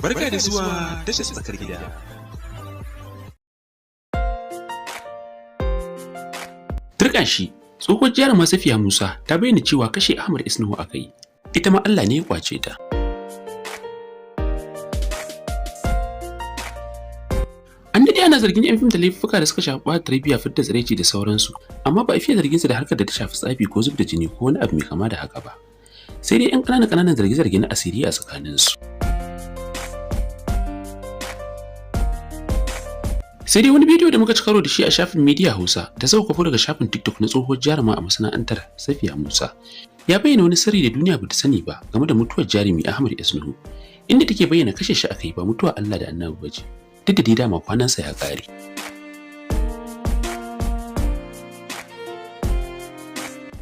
Barka da zuwa tashar tsakar gida. Turkan shi, tsohuwar jaruma Safiya Musa ta bayyana cewa kashe Ahmad Isnuhu aka yi, ita ma Allah ne ya kwace ta. An daɗe ana zargin 'yan fim da laifuka da suka shafi ɓata tarbiyya, fidda tsiraici da sauransu, amma ba a fiye zargin su da harkar da ta shafi tsafi ko zub da jini ko wani abu mai kama da haka ba. Sai dai 'yan ƙananan ƙananan zarge-zarge na asiri a tsakaninsu. Sai dai wani bidiyo da muka ci karo da shi a shafin Media Hausa da suka kwafo daga shafin TikTok na tsohuwar jaruma a masana'antar Safiya Musa ya bayyana wani sirri da duniya bata sani ba game da mutuwar jarumi Ahmad Isnuhu, inda take bayyana kashe shi aka yi ba mutuwa Allah da Annabi bace, duk da dai dama kwanansa ya ƙare.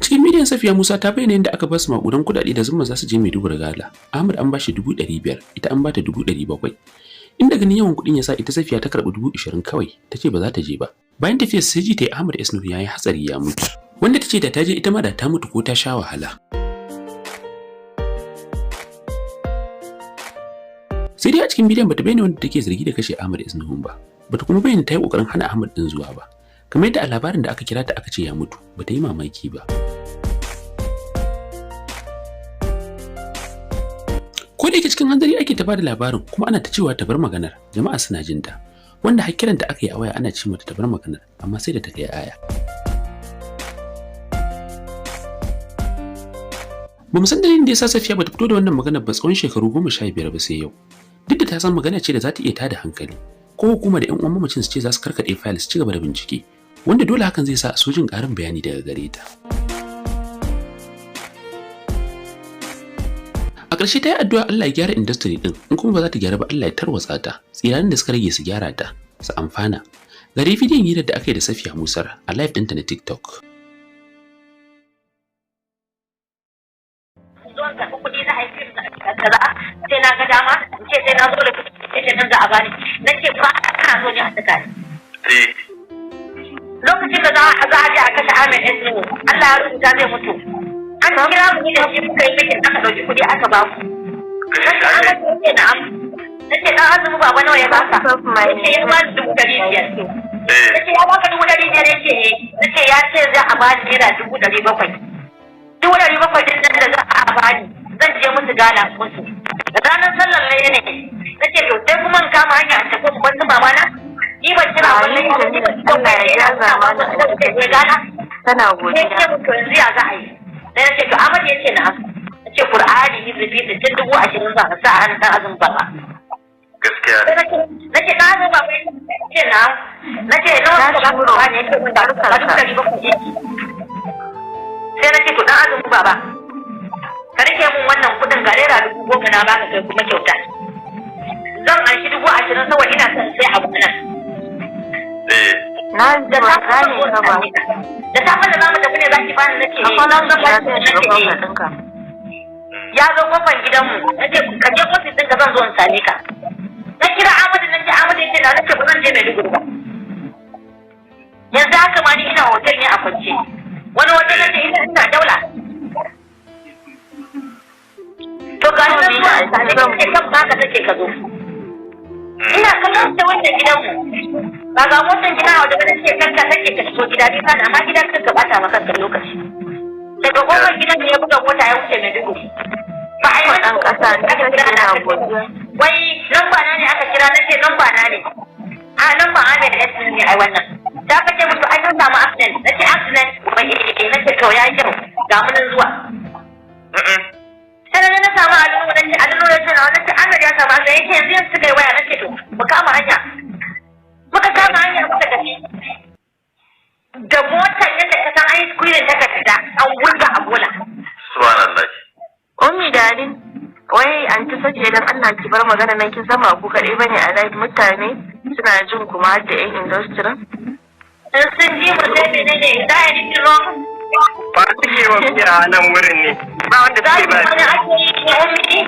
Cikin bidiyon Safiya Musa ta bayyana yadda aka basu maƙudan kuɗaɗe da zuma za su je Maiduguri gala. Ahmad an bashi 500,000, ita an bata 700,000. Inda ganin yawan kuɗin ya sa ita Safiya ta karɓi 20,000 kawai, ta ce ba za ta je ba. Bayan tafiyar sai ji ta yi Ahmad Isnuhu ya yi hatsari ya mutu. Wanda ta ce da ta je ita ma da ta mutu ko ta sha wahala. Sai dai a cikin bidiyon bata bayyana wanda take zargi da kashe Ahmad Isnuhun ba. Bata kuma bayyana ta yi kokarin hana Ahmad din zuwa ba. Kamar yadda a labarin da aka kira ta aka ce ya mutu, bata yi mamaki ba. Ko da yake cikin hanzari ake ta bada labarin kuma ana ta cewa ta bar maganar, jama'a suna jin ta. Wanda har kiranta aka yi a waya ana ce mata ta bar maganar, amma sai da ta kai aya. Ba mu san dalilin da ya sa Safiya bata fito da wannan maganar ba tsawon shekaru 15 ba sai yau. Duk da ta san magana ce da za ta iya tada hankali, ko hukuma da 'yan uwan mamacin su ce za su karkaɗe fayil su ci gaba da bincike, wanda dole hakan zai sa a sojin ƙarin bayani daga gare ta. A ƙarshe ta yi addu'a Allah ya gyara industry ɗin, in kuma ba za ta gyara ba Allah ya tarwatsa ta, tsiranin da suka rage su gyara ta, su amfana. Gare bidiyon hirar da aka yi da Safiya Musar a live ɗinta na TikTok. Zuwan karɓi kuɗi na aiki kaza sai na ga dama in ce sai na zo da kuɗi sai nan za a bani, na ce ba ana zo ne a saka ni. Lokacin da za a je a kashe Ahmed Esnu, Allah ya rubuta zai mutu. An kira mu ni da shi muka yi mitin aka ɗauki kuɗi aka ba ku. Na'am. Na ce ɗan azumi baba nawa ya baka? Na ce ya bani 500,000. Na ce ya baka 500,000 ya ce eh. Na ce ya ce za a bani naira 700,000. 700,000 ɗin nan da za a bani zan je musu gana musu. Ranar sallar ne ne. Na ce to sai kuma in kama hanya a tafi bar su mama na. Ni ban kira wannan Allah ya ja zamanin alheri. Gana. Tana godiya. Sai ce to yanzu ya za a yi. Sai na ce to Ahmad ya ce na'am. Na ce Qur'ani hizifi 60 20,000 za a sa a hannun ɗan azumin baba. Gaskiya. Na ce ɗan azumin baba ya ce na'am. Na ce nawa suka ba ku bani ya ce mun da 700,000. Sai na ce to ɗan azumin baba ka rike mun wannan kuɗin ga naira 10,000 na baka kai kuma kyauta. Zan anshi 20,000 saboda ina son sai abu nan. Na Da ba safe gane ka ba. Da safe da zamu tafi ne za ki bani nace eh. Akwai Zan lokaci baki ya zai nace shiga eh. kwamfa ɗinka. Ya zo kofar gidanmu nace ka je ofis ɗinka zan zo in same ka. Na kira Ahmadu na ce Ahmadu yace na nace ba zan je Maiduguri ba. Yanzu haka ma ni ina hotel ne a kwance. Wani waje nace ina daula. To ga ni nan zuwa in same ka nace kan baka take ka zo. Ina kallon da wannan gidanmu. Ba ga motar gida a waje ba nace kanka take ka shigo gida bi kana amma gidan kanka bata maka kanka lokaci. Daga kofar gidan ne ya buga mota ya wuce Maiduguri. Ba a yi Ɗan ƙasa ne aka kira ina na aka ce godiya. wai lamba na ne aka kira nace lamba na ne. A lamba Ahmed S ne ai wannan. Da aka ce musu ai sun samu accident nace accident wai eh nace to ya kyau ga mu nan zuwa. Sai na samu Alinu nace Alinu ya ce na nace Ahmed ya samu accident yace yanzu yanzu suka yi waya nace to mu kama hanya. Muka kama hanya muka tafi. Da motar yadda ka san an yi squeezing takarda an wurga a bola. Subhanallah. Ummi Dalin, wai an ta sace dan Allah ki bar magana nan kin sama ku kaɗai bane a live mutane suna jin kuma har da 'yan industry. In sun ji mu sai menene za a yi wrong? Ba su ke wa biya a nan wurin ne. Ba wanda Za suke ki ba. wani ake yi ne ummi?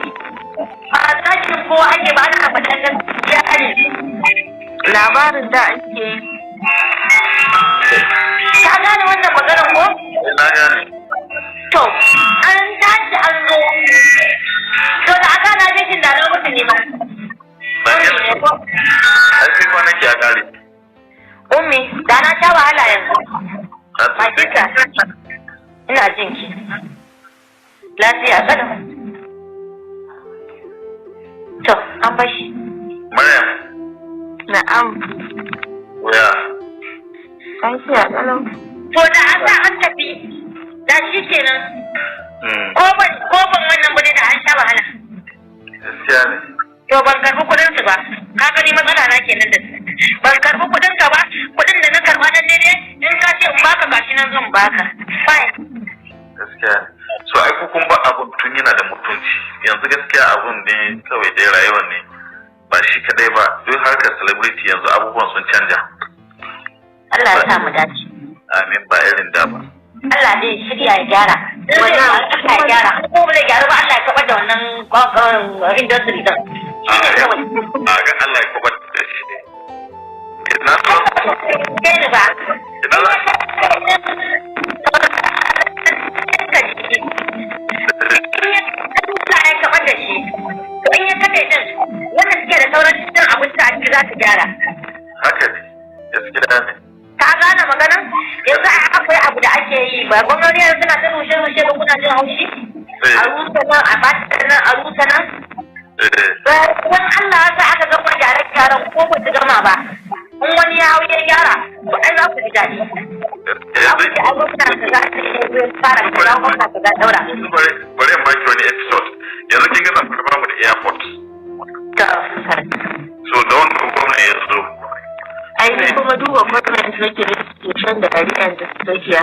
Ba zakin ko ake ba ana faɗan gaskiya ne. Labarin da ake yi. Ka gane wannan maganar ko? Na gane. To, an tashi an zo. To da aka na jikin da na mutu ne ma. Lafiya. Ina jin ki. Lafiya kalau. To, an bashi. Maryam. Na'am. Waya. Lafiya kalau. To da an sa an tafi, da shi kenan. Ko ban wannan ba da an sha wahala. Gaskiya ne. To ban karbi kuɗin su ba. Ka gani matsala na kenan da su. Ban karbi kuɗin ka ba, kuɗin da na karba dan ne in ka ce in baka gashi nan zan baka. Fine. Gaskiya ne. So ai ko kun ba abun tun yana da mutunci. Yanzu gaskiya abun ne kawai dai rayuwar ne. Ba shi kadai ba, duk harkar celebrity yanzu abubuwan sun canja. Allah ya sa mu dace. Amin, ba irin da ba. Allah zai shirya ya gyara. Wannan Allah ya gyara. Ko ba zai gyaru ba, Allah ya kabar da wannan industry din. A ga Allah ya kabar da shi. Ina so. Kai ni ba. Ina za. Allah ya kabar da shi. To in ya kaɗe din, wanda suke da sauran cin abinci a ciki za su gyara. Haka ne. Gaskiya ne. Ka gane magana? Yanzu akwai abu da ake yi ba gwamnati yanzu suna ta rushe rushe ba, kuna jin haushi? A rusa nan, a bata nan, a rusa nan. Wani Allah ya sa aka gama gyare gyaran ko ba su gama ba. In wani ya hau ya gyara, to ai za ku ji daɗi. Abu da ai gwamna kaza ya fara kaza, gwamna kaza daura. Bari in baki wani episode. Yanzu kin ga Zamfara ba mu da airport. So da wannan gwamna ya zo. Ai ni kuma duba comment nake da suke shan dariya da tsakiya.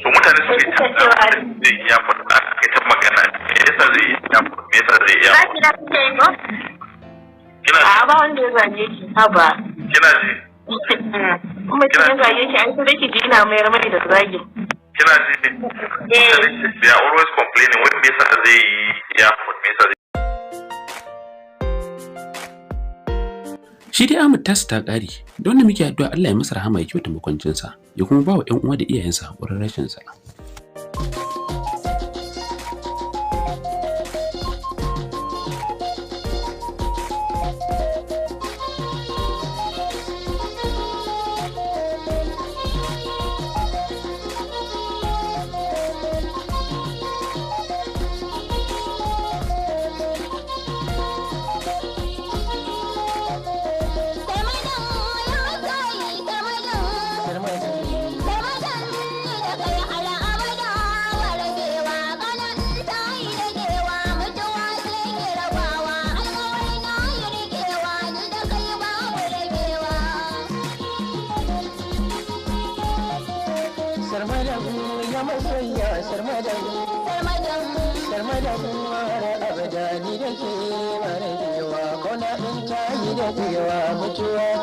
So mutane suke cewa zai yi airport, aka kai ta magana me yasa zai yi airport, me yasa zai yi airport. Zaki na kuke yi ko? Kina ji? A ba wanda ya zage ki. Haba. Kina ji? Mutum ya zage ki ai sai ki ji ina mayar mai da zagin. Kina ji? Mutane they are always complaining wai me yasa zai yi airport, me yasa zai. Shi dai Ahmad tasu ta ƙare, da wanda muke addu'a Allah ya masa rahama ya kyauta makwancinsa, ya kuma ba wa ‘yan uwa da iyayensa haƙurin rashinsa. Abada ni da ke mara kewa, kona in ta yi da kewa mutuwa.